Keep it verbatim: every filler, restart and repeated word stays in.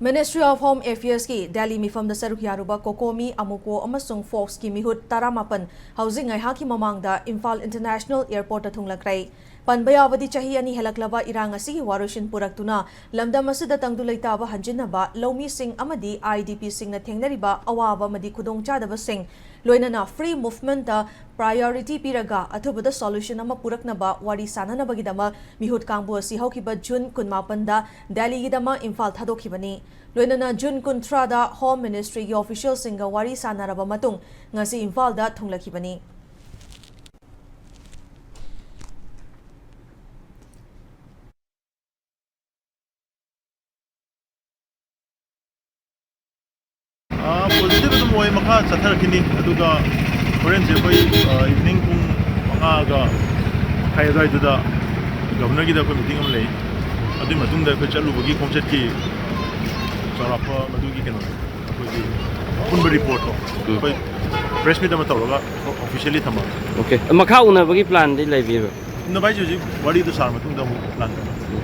Ministry of Home Affairsꯀꯤ Delhi ꯃꯤꯐꯝꯗ ꯁꯔꯨꯛ ꯌꯥꯔꯨꯕ ꯀꯣꯀꯣꯃꯤ, ꯑꯃꯨꯀꯣ ꯑꯃꯁꯨꯡ ꯐꯣꯛꯁꯀꯤ ꯃꯤꯍꯨꯠ ꯇꯔꯥꯃꯥꯄꯟ ꯍꯧꯖꯤꯛ ꯉꯥꯏꯍꯥꯛꯀꯤ ꯃꯃꯥꯡꯗ ꯏꯝꯐꯥꯜ ꯏꯟꯇꯔꯅꯦꯁꯅꯦꯜ ꯑꯦꯌꯔꯄꯣꯔꯠꯇ ꯊꯨꯡꯂꯈ꯭ꯔꯦ꯫ ꯄꯟꯕ ꯌꯥꯕꯗꯤ, ꯆꯍꯤ ꯑꯅꯤ ꯍꯦꯜꯂꯛꯂꯕ ꯏꯔꯥꯡ ꯑꯁꯤꯒꯤ ꯋꯥꯔꯣꯏꯁꯤꯟ ꯄꯨꯔꯛꯇꯨꯅ ꯂꯝꯗꯝ ꯑꯁꯤꯗ ꯇꯪꯗꯨ ꯂꯩꯇꯥꯕ ꯍꯟꯖꯤꯟꯅꯕ, ꯂꯧꯃꯤꯁꯤꯡ ꯑꯃꯗꯤ IDPꯁꯤꯡꯅ ꯊꯦꯡꯅꯔꯤꯕ ꯑꯋꯥꯕ ꯑꯃꯗꯤ ꯈꯨꯗꯣꯡꯆꯥꯗꯕꯁꯤꯡ, ꯂꯣꯏꯅꯅ free movementꯇ priority ꯄꯤꯔꯒ ꯑꯊꯨꯕꯗ solution ꯑꯃ ꯄꯨꯔꯛꯅꯕ ꯋꯥꯔꯤ ꯁꯥꯅꯅꯕꯒꯤꯗꯃꯛ ꯃꯤꯍꯨꯠ ꯀꯥꯡꯕꯨ ꯑꯁꯤ ꯍꯧꯈꯤꯕ ꯖꯨꯟ ꯀꯨꯟꯃꯥꯄꯟꯗ ꯗꯦꯜꯂꯤꯒꯤꯗꯃꯛ ꯏꯝꯐꯥꯜ ꯊꯥꯗꯣꯛꯈꯤꯕꯅꯤ꯫ ꯂꯣꯏꯅꯅ ꯖꯨꯟ ꯀꯨꯟꯊ꯭ꯔꯥꯗ Home Ministryꯒꯤ officialꯁꯤꯡꯒ ꯋꯥꯔꯤ ꯁꯥꯅꯔꯕ ꯃꯇꯨꯡ ꯉꯁꯤ ꯏꯝꯐꯥꯜꯗ ꯊꯨꯡꯂꯈꯤꯕꯅꯤ꯫ ꯑꯥ, positive ꯑꯗꯨꯝ ꯑꯣꯏ, ꯃꯈꯥ ꯆꯠꯊꯔꯛꯈꯤꯅꯤ꯫ ꯑꯗꯨꯒ ꯍꯣꯔꯦꯟꯁꯦ ꯑꯩꯈꯣꯏ, ꯑꯥ, evening ꯄꯨꯡ ꯃꯉꯥꯒ ꯃꯈꯥꯏ ꯑꯗꯨꯋꯥꯏꯗꯨꯗ governorꯒꯤꯗ ꯑꯩꯈꯣꯏ meeting ꯑꯃ ꯂꯩ꯫ ꯑꯗꯨꯒꯤ ꯃꯇꯨꯡꯗ ꯑꯩꯈꯣꯏ ꯆꯠꯂꯨꯕꯒꯤ ꯈꯣꯡꯆꯠꯀꯤ ꯆꯥꯎꯔꯥꯛꯄ ꯃꯗꯨꯒꯤ ꯀꯩꯅꯣꯗꯣ, ꯑꯩꯈꯣꯏꯒꯤ ꯑꯄꯨꯟꯕ reportꯇꯣ ꯎꯝ꯫ ꯑꯩꯈꯣꯏ press meet ꯑꯃ ꯇꯧꯔꯒ officially ꯊꯝꯃꯒꯦ꯫ Okay꯫ ꯃꯈꯥ ꯎꯅꯕꯒꯤ planꯗꯤ ꯂꯩꯕꯤꯕ꯭ꯔꯥ? ꯎꯅꯕ ꯍꯥꯏꯁꯦ ꯍꯧꯖꯤꯛ ꯋꯥꯔꯤꯗꯨ ꯁꯥꯔ ꯃꯇꯨꯡꯗ ꯑꯃꯨꯛ plan ꯇꯧꯔꯒꯦ꯫